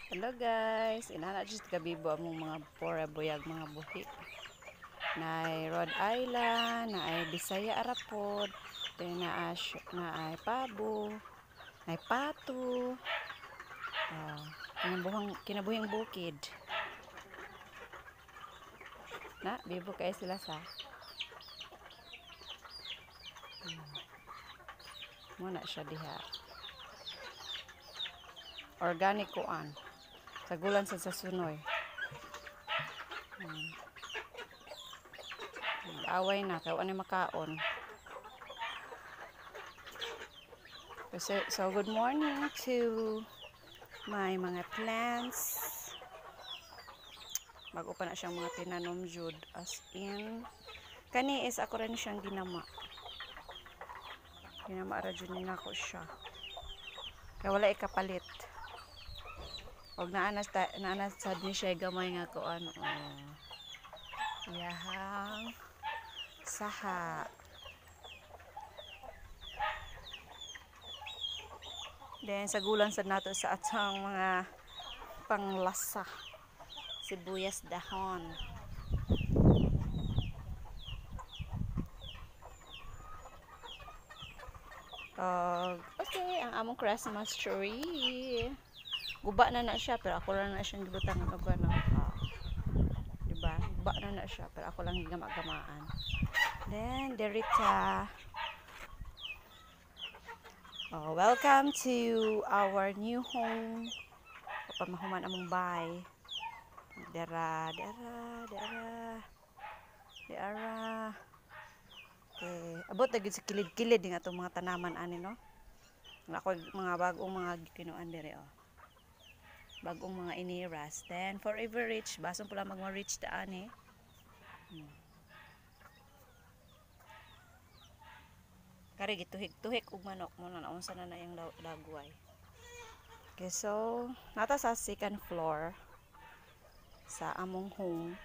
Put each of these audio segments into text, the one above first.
Hello guys, inana jud kabibo among mga pora buyag mga buhi. Naay Rhode Island, naay Bisaya Arapod, then naa naay pabo, naay pato. Oh, kinabuhang kinabuhing bukid. Na, bibo kay sila sa. Muna siya diha. Organic kuan. Sagulan sa sunoy. Away na kay wa makaon. So good morning to my mga plants. Bago pa na siyang mga tinanom jud, as in kani is ako rin siyang ginama. Ginama ra jud ni nako siya. Kay wala ikapalit. Og naa na naa sad ni siya gamay nga kuan, oh. Iyahang saha. Then sagulan sad nato sa atong mga panglasa. Sibuyas dahon. Okay, ang among Christmas tree. Guba na na siya pero ako lang na siyang gibutang og ano. Diba? Guba na na siya pero ako lang gigama-gamaan. Then derita. Oh, welcome to our new home. Pa mahuman among bay. Dera, dera, dera. Dera. Okay, abot na gyud sa kilid-kilid ng atong mga tanaman ani, no. Ako mga bagong mga kinuan dire, oh. Bagong mga iniras. Then forever rich, basong pula magma rich ta ani. Kari gituhig-tuhig og manok mo na naunsa na na yung lagway. Okay, so nata sa second floor sa among home,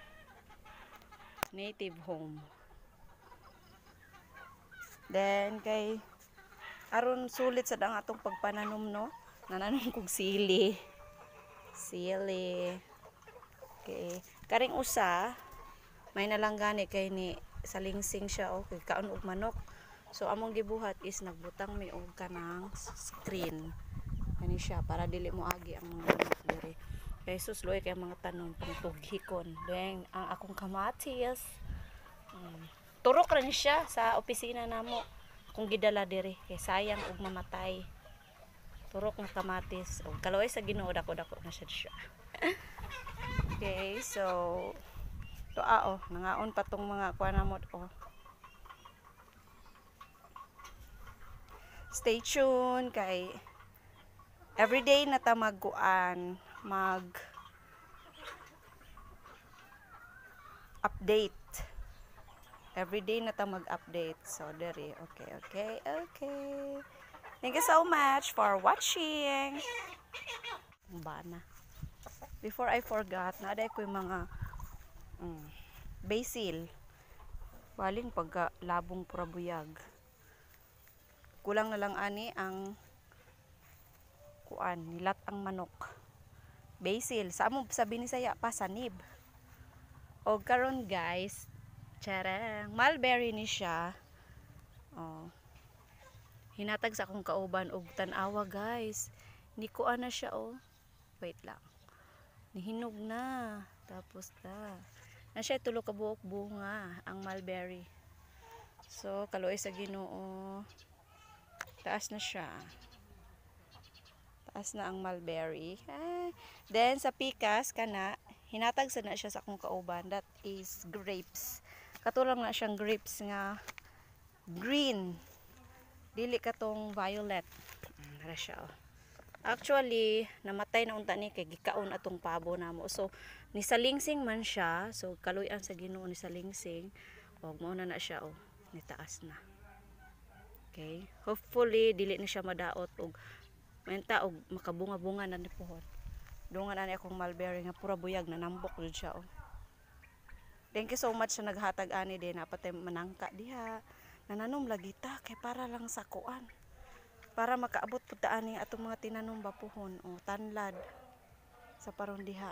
native home. Then kay aron sulit sa ang atong pagpananom, no, nananom kog sili. Sili. Okay. Karing usa may nalang gani kay ni salingsing siya, okay, kaon og manok. So among gibuhat is nagbutang mi og kanang screen. Kani siya para dili mo agi ang mga manok diri. Kay sus, luoy kay mga tanom pang tughikon. Then ang akong kamatis. Turok ra ni siya sa opisina namo. Akong gidala diri kay sayang og mamatay. Turok nga kamatis. Og kaluoy sa Ginoo, dako-dako na siya siya. Okay, so to oh, nangaon pa tong mga kuan namo, oh. Stay tuned kay everyday na ta magkuan, mag update. Everyday na ta mag-update. So dere, okay. Thank you so much for watching. Bana. Before I forgot, naaday ko yung mga basil. Baling pagka labong pura buyag. Kulang na lang ani ang kuan, nilat ang manok. Basil, sa amo sa Binisaya pa sanib. Og karon guys, charang, mulberry ni siya. Oh. Hinatag sa akong kauban og tan-awa guys. Ni kuan na siya, oh. Wait lang. Nihinog na. Tapos na. Na siya tulo ka buok bunga ang mulberry. So kaluoy sa Ginoo. Taas na siya. Taas na ang mulberry. Ah. Then sa pikas kana hinatag sa na siya sa akong kauban. That is grapes. Katulang na siyang grapes nga green. Dili katong violet. Nara siya, oh. Actually, namatay na unta ni kay gikaon atong pabo namo. So nisalingsing man siya. So kaluy-an sa Ginoo nisalingsing. Og mao na na siya, oh. Nitaas na. Okay. Hopefully dili na siya madaot og menta og makabunga-bunga na ni puhon. Dungan ani akong mulberry nga pura buyag, nanambok jud siya, oh. Thank you so much sa naghatag ani din, napatay manangka diha. Nananom lagi ta kay para lang sa kuan. Para makaabot pud ta ani atong mga tinanom ba puhon, oh, tanlad. Sa paron diha.